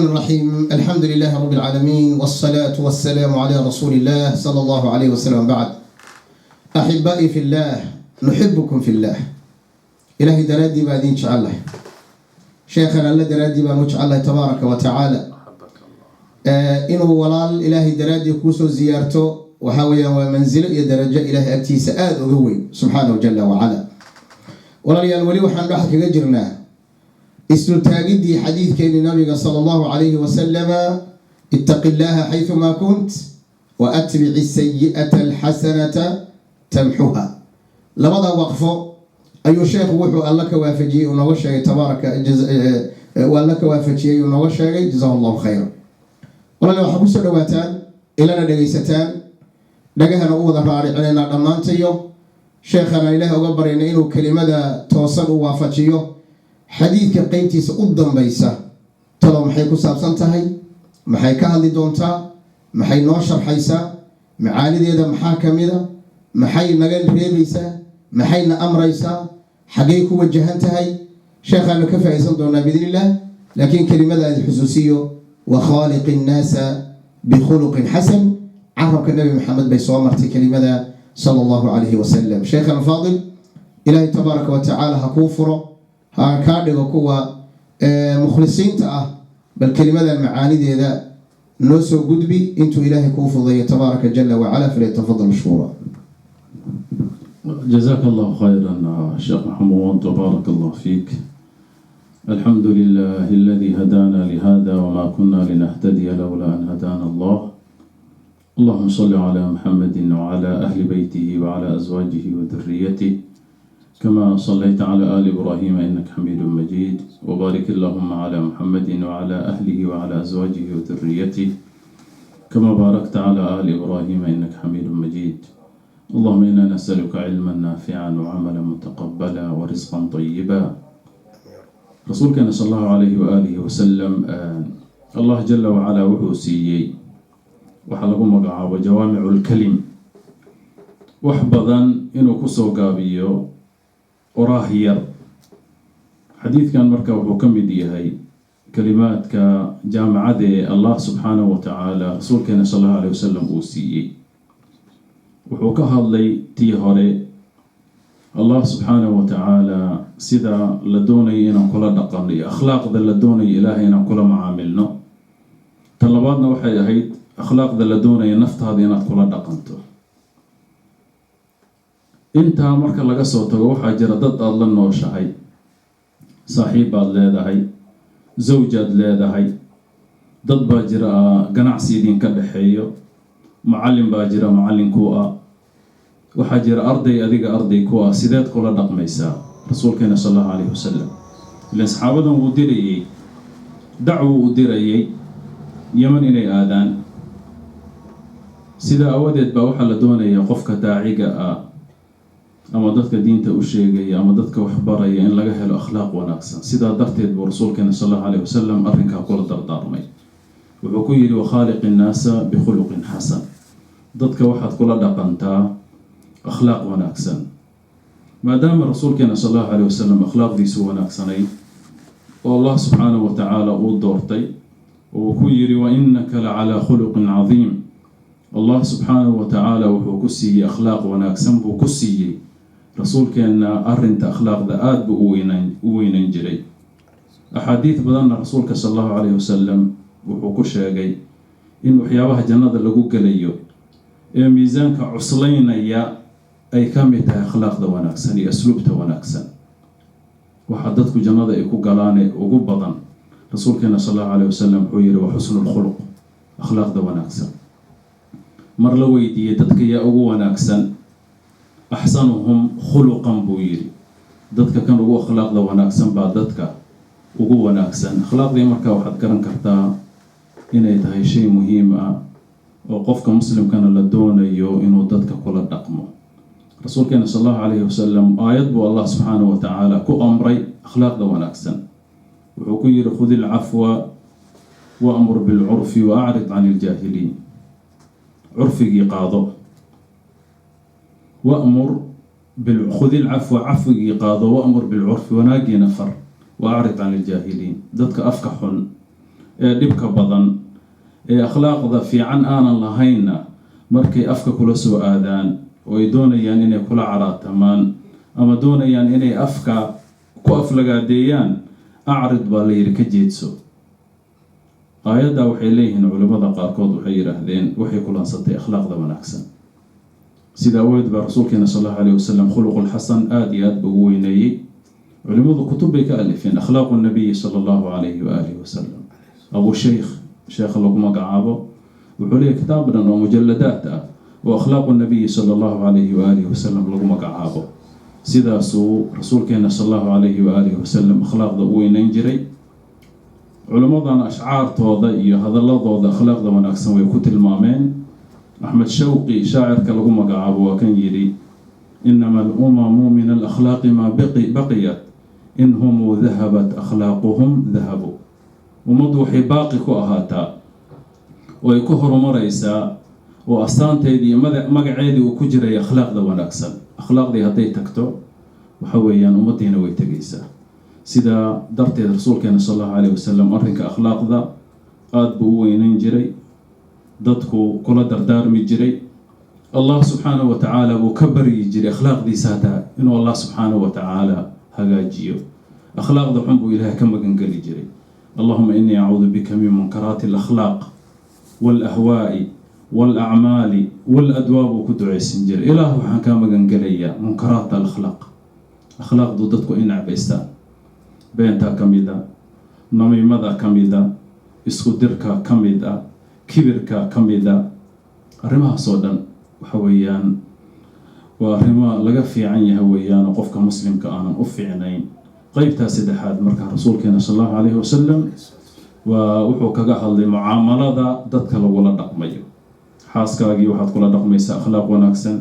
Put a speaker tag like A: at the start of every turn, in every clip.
A: الرحيم، الحمد لله رب العالمين، والصلاة والسلام على رسول الله صلى الله عليه وسلم. بعد، أحبائي في الله، نحبكم في الله. Ilaahay daraaddii baa idin jecellahay. Sheekhana Alla daraaddii baan u jecellahay tabaaraka wa tacaala. Inuu walaal Ilaahay daraaddii kuusoo ziyaarto waxaa weeyaan waa mansilo iyo darajo Ilaahay agtiisa aada uga weyn subxaanahu jala wacala. Walaalayaal, weli waxaan dhex kaga jirnaa isdultaagiddii xadiidkeeni nabiga sala allahu calayhi wasalama: "اتق الله حيثما كنت وأتبع السيئة الحسنة تمحها". Labada waqfo ayuu sheekhu wuxuu Alla ka waafajiyey uu nooga sheegay, tabaaraka uu Alla ka waafajiyey uu nooga sheegay. Jazahu Allahu khayra. Walaal, waxaa kusoo dhawaataan, ilana dhegaysataan, dhagahana u wada raaricinaynaa dhammaantayo. Sheekhana Ilaah uga baryayna inuu kelimada toosan u waafajiyo. Xadiidka qeybtiisa u dambaysa talow maxay ku saabsan tahay? Maxay ka hadli doontaa? Maxay noo sharxaysaa? Macaanideeda maxaa ka mida? Maxay naga reebaysaa? Maxayna amraysaa? Xaggay ku wajahan tahay? Sheekhaanu ka faa'iidsan doonaa biidn illah. Laakiin kelimada aad xusuusiyo: "وخالق الناس بخلق حسن". Carabka Nabi Maxamed bay soo martay kelimada sala allahu calayhi wasalam. Sheekhana faadil, Ilaahay tabaaraka wa tacaala ha kuu furo, ha kaa dhigo kuwa mukhlisiinta ah. Bal kelimadan macaanideeda noo soo gudbi intuu Ilaahay kuu fududeeyo tabaaraka jala wacala. فليتفضل مشكورا.
B: جزاك الله خيرا شيخ محمود وبارك الله فيك. الحمد لله الذي هدانا لهذا وما كنا لنهتدي لولا أن هدانا الله. اللهم صل على محمد وعلى أهل بيته وعلى أزواجه وذريته كما صليت على آل إبراهيم إنك حميد مجيد، وبارك اللهم على محمد وعلى أهله وعلى أزواجه وذريته كما باركت على آل إبراهيم إنك حميد مجيد. اللهم إنا نسألك علما نافعا وعملا متقبلا ورزقا طيبا. Rasuulkeena sal allahu calayhi waaalihi wasalam, Allah jala wacalaa wuxuu siiyey waxaa lagu magacaabo jawaamicu lkalim, wax badan inuu kusoo gaabiyo oraah yar. Xadiidkan marka wuxuu ka mid yahay kalimaadka jaamacada ee Allah subxaanahu wa tacaala rasuulkeena sal allahu alayh wasalam uu siiyey. Wuxuu ka hadlay tii hore Allah subxaanahu wa tacaala sida la doonayo inaan kula dhaqanno iyo akhlaaqda la doonayo Ilaahay inaan kula macaamilno. Ta labaadna waxay ahayd akhlaaqda la doonayo naftaada inaad kula dhaqanto. Intaa marka laga soo tago, waxaa jira dad aada la nooshahay, saaxiib baad leedahay, zawjaad leedahay, dad baa jira ganacsi idinka dhexeeyo, macallin baa jira macallin ku ah, waxaa jira arday adiga arday ku ah. Sideed kula dhaqmaysaa? Rasuulkeena sal allahu calayhi wasalam ilan saxaabadan wuu dirayey, dacwuu u dirayay Yeman inay aadaan. Sidaa awadeed baa waxaa la doonayaa qofka daaciga ah ama dadka diinta u sheegaya ama dadka waxbaraya in laga helo akhlaaq wanaagsan. Sidaa darteed buu rasuulkeena sal allahu alayh wasalam arrinkaa kula dardaarmay. Wuxuu ku yidhi: "وخالق الناس بخلق حسن". Dadka waxaad kula dhaqantaa akhlaaq wanaagsan. Maadaama rasuulkeena sal allahu alayh wasalam akhlaaqdiisu wanaagsanayd oo Allah subxaanahu wa tacaala uu doortay oo uu ku yidhi: "وإنك لعلى خلق عظيم". Allah subxaanahu wa tacaala wuxuu ku siiyey akhlaaq wanaagsan buu ku siiyey. Rasuulkeenna arrinta akhlaaqda aada buu u weyneyn jiray. Axaadiid badanna rasuulka sal allahu calayhi wasalam wuxuu ku sheegay in waxyaabaha jannada lagu gelayo ee miisaanka cuslaynaya ay ka mid tahay akhlaaqda wanaagsan iyo asluubta wanaagsan. Waxaa dadku jannada ay ku galaane ugu badan, rasuulkeena sal allahu alayh wasalam wuxuu yihi: "Wa حسن الخلق", akhlaaqda wanaagsan. Mar la weydiiyey dadka yaa ugu wanaagsan, "أحسنهم خلقا" buu yidhi. Dadka kan ugu akhlaaqda wanaagsan baa dadka ugu wanaagsan. Akhlaaqdii marka waxaad garan kartaa inay tahay shay muhiim ah oo qofka muslimkana la doonayo inuu dadka kula dhaqmo. Rasuulkeena sal allahu calayhi wasalam aayad buu Allah subxaanahu wa tacaala ku amray akhlaaqda wanaagsan. Wuxuu ku yidhi: "خذ العفو وأمر بالعرف وأعرض عن الجاهلين". Curfigii qaado, وأمر, خذ العفو, cafwigii qaado, وأمر بالعرف, wanaagiina far, وأعرض عن الجاهلين, dadka afka xun. Ee dhibka badan ee akhlaaqda fiican aanan lahaynna, markay afka kula soo aadaan oo ay doonayaan inay kula caraatamaan ama doonayaan inay afka ku aflagaadeeyaan, acrid baa la yidhi, ka jeedso. Aayaddaa waxay leeyihiin culimmada qaarkood, waxay yidhaahdeen waxay kulansatay akhlaaqda wanaagsan. Sida aweed baa rasuulkeena sal allahu alayh wasalam khuluqulxasan aada iyo aad ba ugu weyneeyey. Culimmadu kutub bay ka alifeen akhlaaqu nabiyi sala allahu calayhi waaalihi wasalam. Abu Sheikh, sheekha lagu magacaabo, wuxuu leeyahy kitaab dhan oo mujaladaat ah oo akhlaaqu nabiyi sala allahu calayhi waaalihi wasalam lagu magacaabo. Sidaasuu rasuulkeena sal allahu calayhi waaalihi wasalam akhlaaqda u weyneyn jiray. Culimmadan ashcaartooda iyo hadaladooda akhlaaqda wanaagsan way ku tilmaameen. Axmed Shawqi, shaacirka lagu magacaabo, waa kan yidhi: "Inama alumamu min alakhlaaqi maa baqiyat, in humuu dahabat akhlaaquhum dahabuu." Ummaddu waxay baaqi ku ahaataa oo ay ku horumaraysaa oo astaanteedii iyo magaceedii uu ku jiray akhlaaqda wanaagsan. Akhlaaqdii hadday tagto, waxa weeyaan ummaddiina way tegaysaa. Sidaa darteed rasuulkeena sal allahu alayh wasalam arrinka akhlaaqda aada buu u weyneyn jiray, dadku kula dardaarmi jiray. Allah subxaanahu wa tacaala buu ka baryi jiray akhlaaqdiisa hataa inuu Allah subxaanahu wa tacaala hagaajiyo. Akhlaaqda xun buu Ilaahay ka magangeli jiray: "Allahuma inii acuudu bika min munkaraati alakhlaaq waalahwaa'i waalacmaali waaladwaa" buu ku ducaysan jiray. Ilaah, waxaan kaa magangelayaa munkaraat alakhlaaq, akhlaaqdu dadku ay nacbaystaan, beentaa ka mid a, namiimada ka mid a, isku dirka ka mid a, kibirka ka mid a. Arrimahaas oo dhan waxa weeyaan waa arrimo laga fiican yahay weeyaanoo qofka muslimka aanan u fiicnayn. Qeybtaa saddexaad marka rasuulkeena sal allahu calayhi wasalam waa wuxuu kaga hadlay mucaamalada dadka lagula dhaqmayo. Xaaskaagii waxaad kula dhaqmaysaa akhlaaq wanaagsan,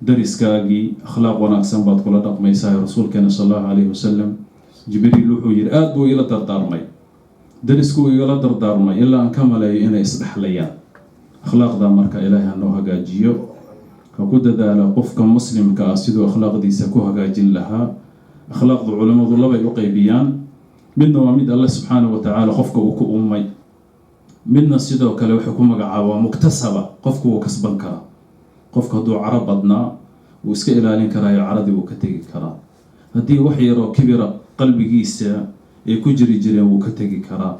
B: dariskaagii akhlaaq wanaagsan baad kula dhaqmaysaa. Rasuulkeena sal allahu calayhi wasalam, Jibriil wuxuu yidhi: "Aada buu iila dardaarmay, dariskuu igala dardaarmay ilaa aan ka maleeyo inay isdhexlayaan." Akhlaaqda marka Ilaahay hanoo hagaajiyo. Ha ku dadaalo qofka muslimka ah siduu akhlaaqdiisa ku hagaajin lahaa. Akhlaaqdu culimmadu labay u qeybiyaan: midna waa mid Alle subxaanahu wa tacaala qofka uu ku uumay, midna sidoo kale waxay ku magacaabaa muktasaba, qofku wuu kasban karaa. Qofku hadduu caro badnaa, wuu iska ilaalin karaayo, caradii wuu ka tegi karaa. Haddii wax yaroo kibira qalbigiisa ay ku jiri jireen, wuu ka tegi karaa.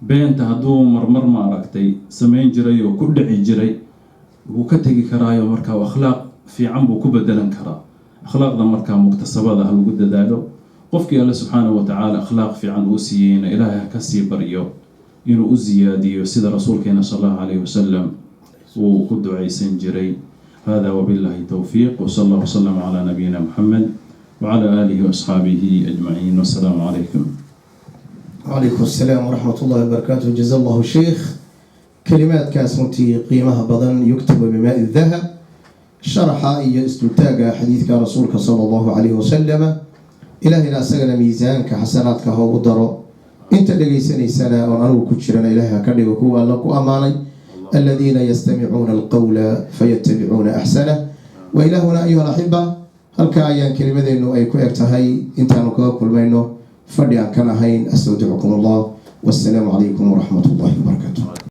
B: Beenta hadduu marmar, ma aragtay, samayn jiray oo ku dhici jiray, wuu ka tegi karaayo, markaa akhlaaq fiican buu ku bedelan karaa. Akhlaaqda markaa muktasabada ha lagu dadaalo. Qofkii Alle subxaanahu wa tacaala akhlaaq fiican uu siiyeyna, Ilaahay ha ka sii baryo inuu u siyaadiyo, sida rasuulkeena sal allahu calayhi wasalam uu ku ducaysan jiray. Hada wabillahi towfiiq, wsala allah wslama calaa nabiyina Muxamed wcala aalihi waasxaabihi ajmaciin, wassalaamu calaykum.
A: وعليكم السلام ورحمة الله وبركاته. جزا الله الشيخ kalimaadkaas runtii qiimaha badan, yuktabu bimaai dahab, sharaxa iyo isdultaaga xadiidka rasuulka sala allahu calayhi wasalama. Ilaahayna asagana miisaanka xasanaadka ha ugu daro. Inta dhegaysanaysana oon anigu ku jirana, Ilahay ha ka dhigo kuwa Alla ku ammaanay: aladiina yastamicuuna alqawla fayatabicuuna axsanah. Wa ilaahuna, ayuha alaxiba, halkaa ayaan kelimadeenu ay ku eg tahay. Intaanu kaga kulmayno fadhi aan kan ahayn, astawdicukum Allah, wassalaamu calaykum waraxmat ullahi wabarakaatu.